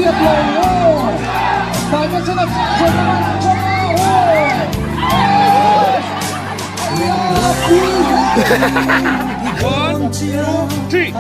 tiat lo aw Taitesena section lam an tang a aw One, two, three.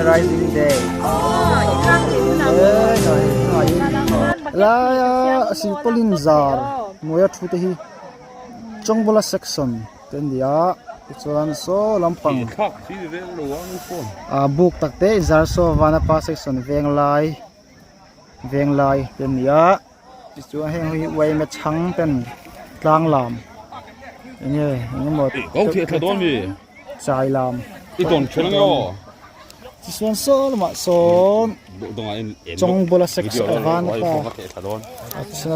Rising Day. Laia silpaulin zar hnuaia thu te hi Chawngbawla section te an ni a tichuan saw lampang ah buk tak te zar saw vanapa section venglai venglai te an ni a tichuan heng hi yma chhang ten tlang lam enge engemaw chai lam tichuan saw lamah sawn Chawngbawla section vanapa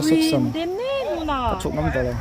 section a chhuk ngam tawh lo.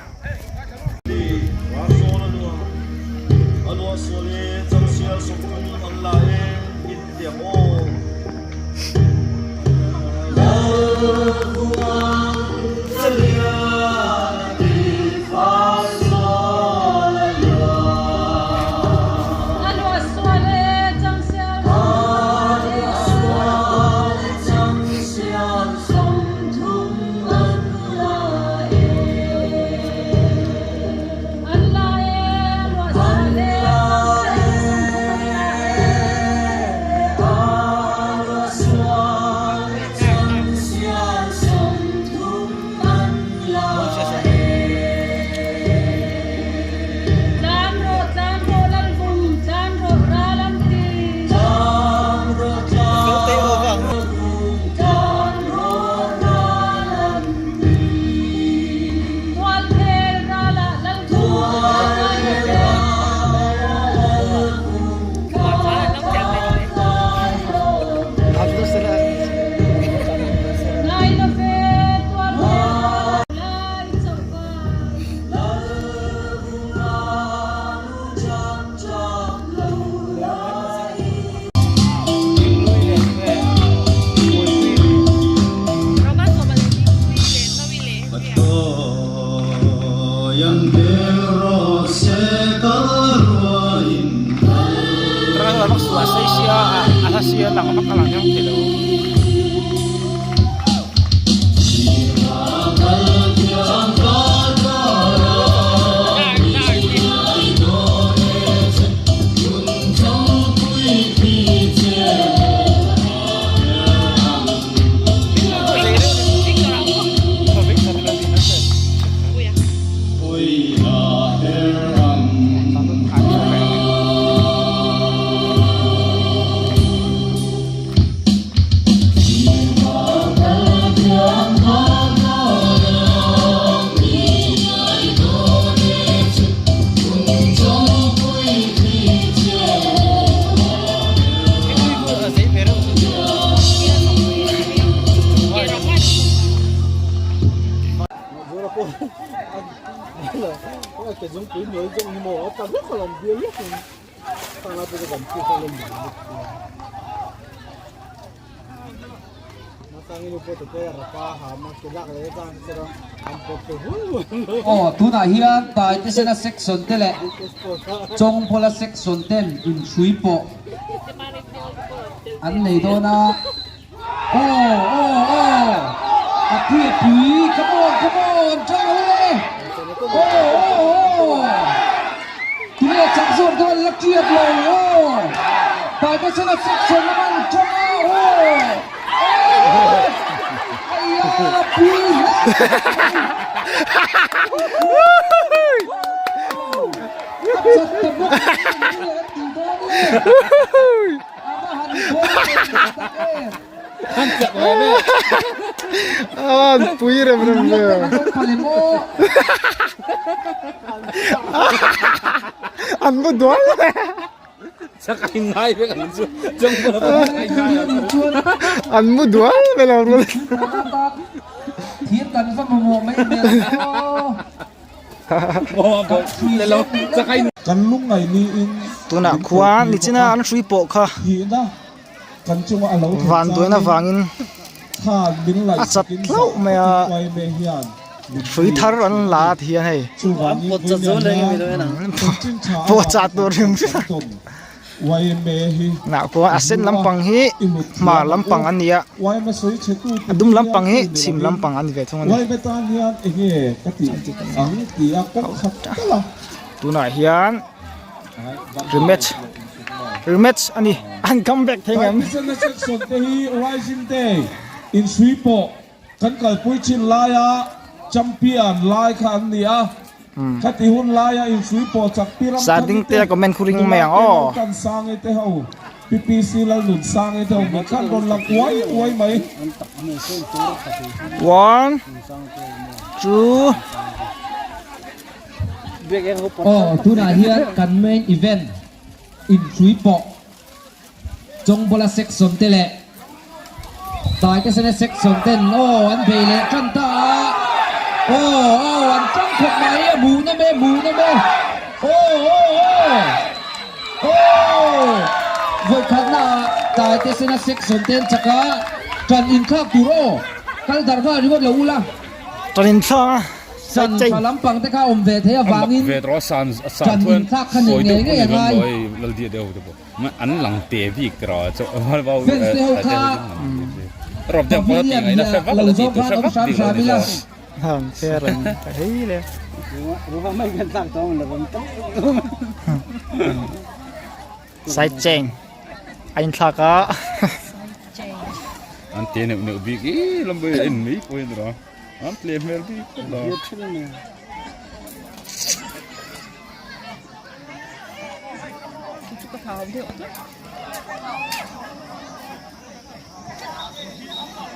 Aw tunah hian Taitesena section te leh Chawngphawla section ten inhrui pawh an nei dawn a. Aw aw aw a pui a pui come on come on tang lo le aw aw aw tunge chak zawk dawn la tiat lo aw Taitesena section lam an tang a aw. An pui rem rem ve. An mu dual. An mu dual ve lo rul. Tunah khuan nichina an hrui pawh kha. Vanduaina vangin a chat hlauh mai a, hrui thar an la a ti hian hei pawh chah tur hrim hrim a nah khuan a sen lampang hi hmar lampang a ni a a dum lampang hi chhim lampang a ni ve thung a ni tunah hian. Rematch Rematch a ni an come back thei ngem. Taipisen section te hi Rising Day insui pawh kan kalpui thin laia champion lai kha an ni a, khati hun laia insui pawh chak pi ram Sading te comment khu ring mai ang aw. Tan Sangi te ho PPC Lalnunsangi te ho mi khan rawn lang uai uai mai. One two. Aw tunah hian kan main event inhrui pawh Chawngbawla section te leh Taitesena section ten aw an bei leh tan ta a, aw aw an tang khawp mai a hmuh nawm e hmuh nawm e aw aw aw aw vawikhatna ah Taitesena section te an chak a tan inthlak tur aw kal darh nghal ringawt lo ula. Tan inthlak a. San tha lampang te kha awm ve thei avangin ṭan inthlak kha nih ngei ngei a ngai. Fans te ho kha pavilion hiah lo zawng khan awm hram hram ila. Side chain a inthlak a. An te neuh neuh bik i lambai en mai pawh hi ni. An tle hmel bik khawp lo.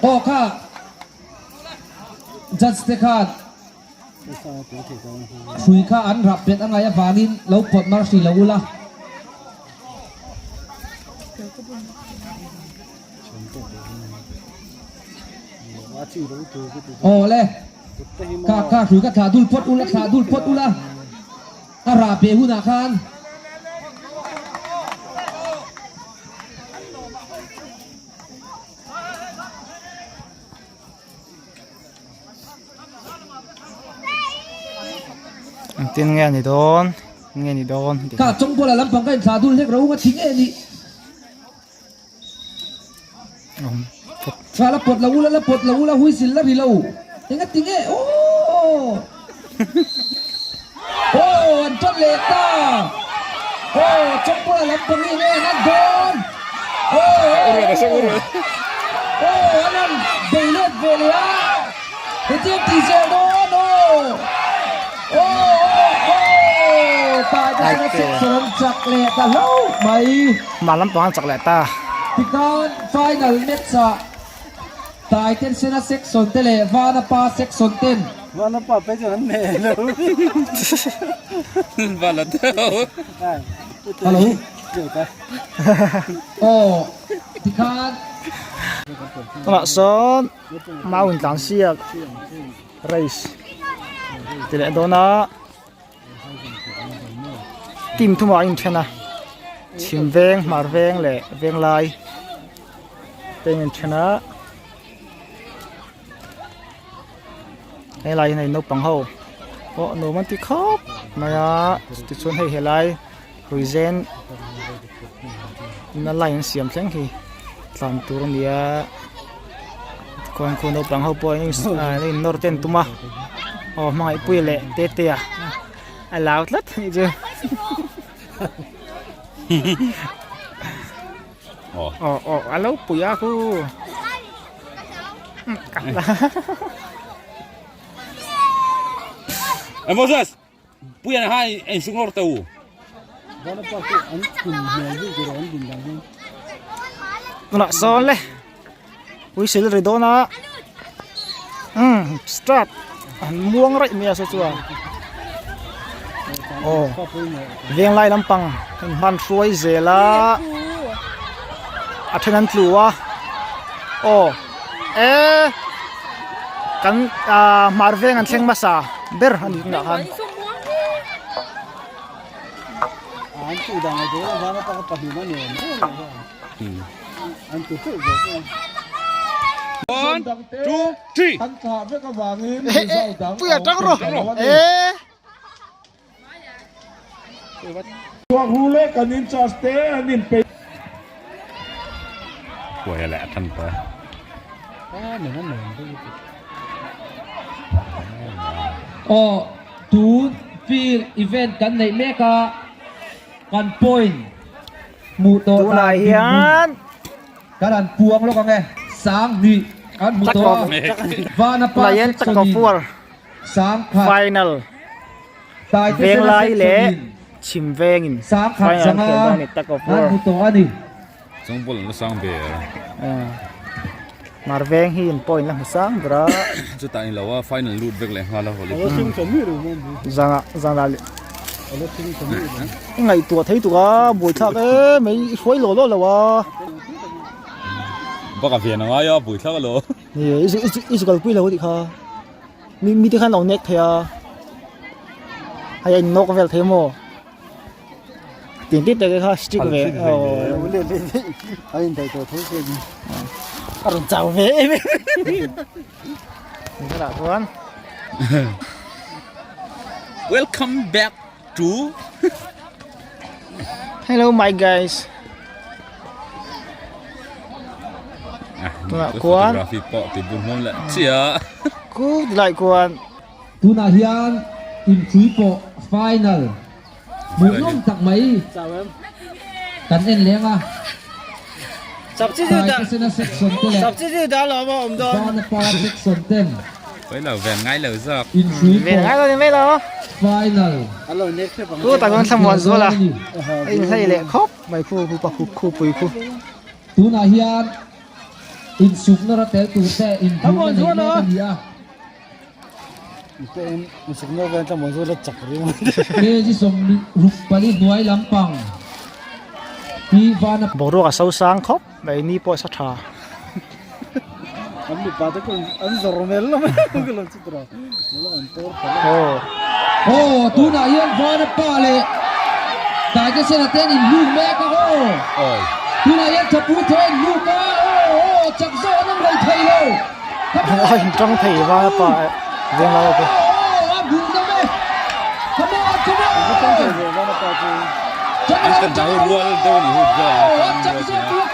Aw kha judge te khan hrui kha an rap bet a ngaih avangin lo pawt mar hrih lo ula. Aw le, ka ka hrui ka thlah dul phawt ula, thlah dul phawt ula, a rah beh hunah khan. Engtin nge ni dawn, nge ni dawn. Ka chawngbuala lampang ka inthlah dul hlek ro nga thing e ni. Tha la pawt lo ula la pawt lo ula whistle la ri lo enga ti nge aww aw an tan leh ta aw chawngpawla lampang hi enge an dawn aw aw an han bei let ve leh a hetiang tih zel dawn aw aw aw tai te chuan a section an chak leh ta hlauh mai. Hmar lampang an chak leh ta. Tikhan final match ah Taitensena section te leh Vanapa section ten. Vanapa phei chuan an hmeh lo. Hello. Aw tikhan. Tunah sawn mau intlan siak race ti leh dawn a. Team thumah a inthen a chhim veng hmar veng leh veng lai te an inthen a helai hian hei naupang ho pawh nuam an ti khawp mai a tichuan hei helai ruizen na line an siam thleng hi tlan tur a ni a khuan khu naupang ho pawh an in nawr ten tum a aw hmangaihpuia leh tetea a lau tlat a nih chu aw aw a lo pui a khu. Eh Moses, puyan hai en sungor teu. Tunah sawn le whistle ri dawn a umm start an muang raih mai a saw chuan aw venglai lampang an hman hruai zel a a then an tlu a aw e kan ah hmar veng an thleng hmasa ber a ni tunah khan. One, two, three. An thlah vek avangin result dang Puia tang rawh e. Chhuak ru leh kan in charge te an in peih. Puia leh than ta. Aw tun field event kan neih mek a kan point hmuh tawh dan Tunah hian kan han puang lawk ang e 2000 kan hmu tawh a Vanapa tunah hian section in Chakawfuar 10,000 final Taite Venglai Sena leh section in Chhim Vengin 10,000 final an zanga khel dawn a ni kan Chakawfuar. hmu tawh a ni. Chawngpawl an la sang ve a. Mar veng hi in point la hmu sang ber a. Chutah ni lo a final lut vek leh nghal a hawli. Zanga zana leh. I ngaihtuah thei tuk a buaithlak em mai i hruai law law lo a. Bak a ven a ngai a buaithlak alo. Ni e i zu kalpui lo a tih kha. Mi mite khan lo nek thei a. Hei a in nawk vel thei maw. Tin tit te kha stick ve A in dai tawh tho se ni. A rawn chau ve em em. Ni chuan. Welcome back to Hello my guys. Tunah kuan Photography pawh ti bun hlawm leh chiah. Ku tilai kuan. Tunah hian inpui pawh final hmuhnawm tak mai kan en leng a. Taitesena section te leh Vanapa section ten inpui pawh final Ku tak chuan thlamuan zual a, a inhlei leh khawp mai khu khu pa khu khu pui khu. Tunah hian insukna ra tel tur te inhmuhna nei mek a ni a. Kg 64 hnuai lampang hi vana. Boruak a so sang khawp mai ni pawh a sa tha. Aw tunah hian vana pa leh Taitesena te an inluk mek a aw. Tunah hian Thapui thaw a inluk a aw aw chak zawh an awm rei thei lo. A in tang thei vai a pa eh veng lai te. An kan dau rual deuh ni hu zawng an kan rual nia.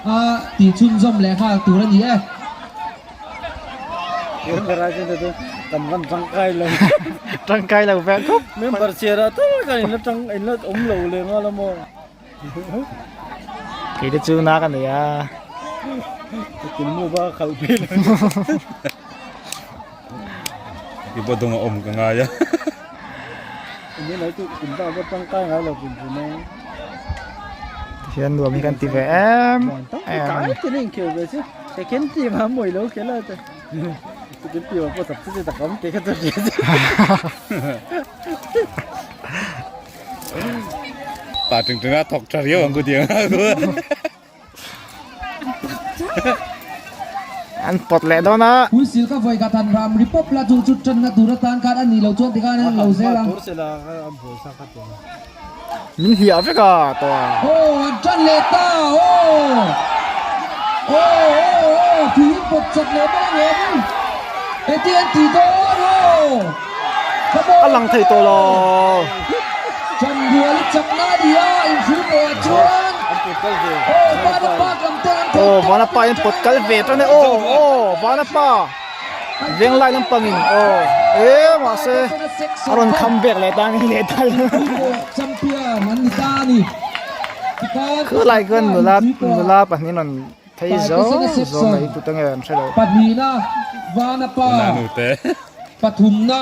A tih chhunzawm leh nghal tur a ni e. Tangkai lo vek khawp. Member chhiar ah tal ka in la tang in la awm lo leh nghal a maw. Kei te chu na ka nei a. Ka tilmu ba khalh phei lo. I pawh dawng a awm ka ngai a. Ni mai chu kum ta va tangkai ngai lo pum pum a. Tihian nuam hi kan ti ve em em. Kai te ning khel ve chu. Second team a moi lo khel a te. Second team a pawh tak chu tak am te kha chu hria chu. Pa teng teng a thawk tha riau ang ku tiang a ku. An pawt leh dawn a. Whistle ka vawi khat han ram ri pawp la chu chu tanna tur atan khan a nih loh chuan tikhan an lo zel ang. Min hliah vek a tawh a. Aw an tan leh ta aw aw aw aw tui in pawt chak leh mai ang em engtin an tih dawn aw come on A lang thei tawh lo. Chanbual i chakna a ni a inhru pawh ah chuan. Aw Vanapa in pawt kal ve tan e aw aw Vanapa Venglai lampangin aw e mahse a rawn kham bek leh ta nge leh ta khulai khan nula nula pahnih rawn phei zo zo mai tute nge an hre lo. Pahnihna Vanapa pathumna.